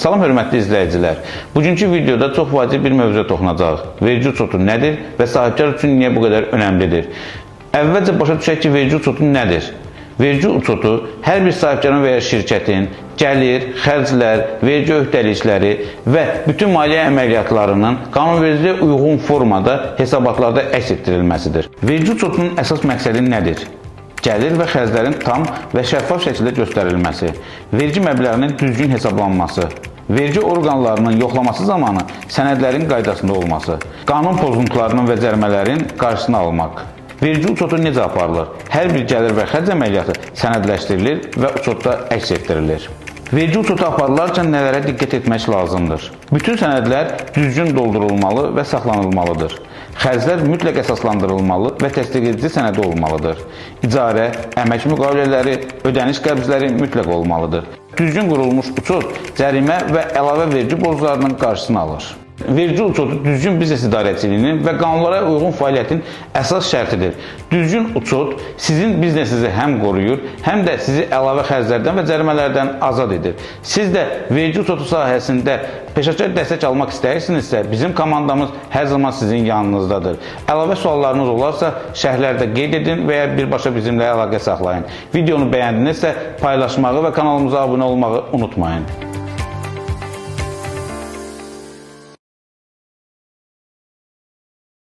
Salam hörmətli izləyicilər. Bugünkü videoda çox vacib bir mövzuya toxunacağıq. Vergi uçotu nədir və sahibkar üçün niyə bu qədər önəmlidir? Əvvəlcə başa düşək ki, vergi uçotu nədir? Vergi uçotu hər bir sahibkarın və ya şirkətin gəlir, xərclər, vergi öhdəlikləri və bütün maliyyə əməliyyatlarının qanunvericiliyə uyğun formada hesabatlarda əks etdirilməsidir. Vergi uçotunun əsas məqsədi nədir? Gəlir və xərclərin tam və şəffaf şəkildə göstərilməsi, vergi məbləğinin düzgün hesablanması, vergi orqanlarının yoxlaması zamanı sənədlərin qaydasında olması, qanun pozuntularının və cərimələrin qarşısını almaq. Vergi uçotu necə aparılır? Hər bir gəlir və xərc əməliyyatı sənədləşdirilir və uçotda əks etdirilir. Vergi uçotu aparılarkən nələrə diqqət etmək lazımdır? Bütün sənədlər düzgün doldurulmalı və saxlanılmalıdır. Xərclər mütləq əsaslandırılmalı və təsdiq edici sənədi olmalıdır. İcarə, əmək müqavilələri, ödəniş qəbzləri mütləq olmalıdır. Düzgün qurulmuş uçot cərimə və əlavə vergi borclarının qarşısını alır. Vergi uçotu düzgün biznes idarəçiliyinin və qanunlara uyğun fəaliyyətin əsas şərtidir. Düzgün uçot sizin biznesinizi həm qoruyur, həm də sizi əlavə xərclərdən və cərimələrdən azad edir. Siz də vergi uçotu sahəsində peşəkar dəstək almaq istəyirsinizsə, bizim komandamız hər zaman sizin yanınızdadır. Əlavə suallarınız olarsa, şərhlərdə qeyd edin və ya birbaşa bizimlə əlaqə saxlayın. Videonu bəyəndinizsə, paylaşmağı və kanalımıza abunə olmağı unutmayın.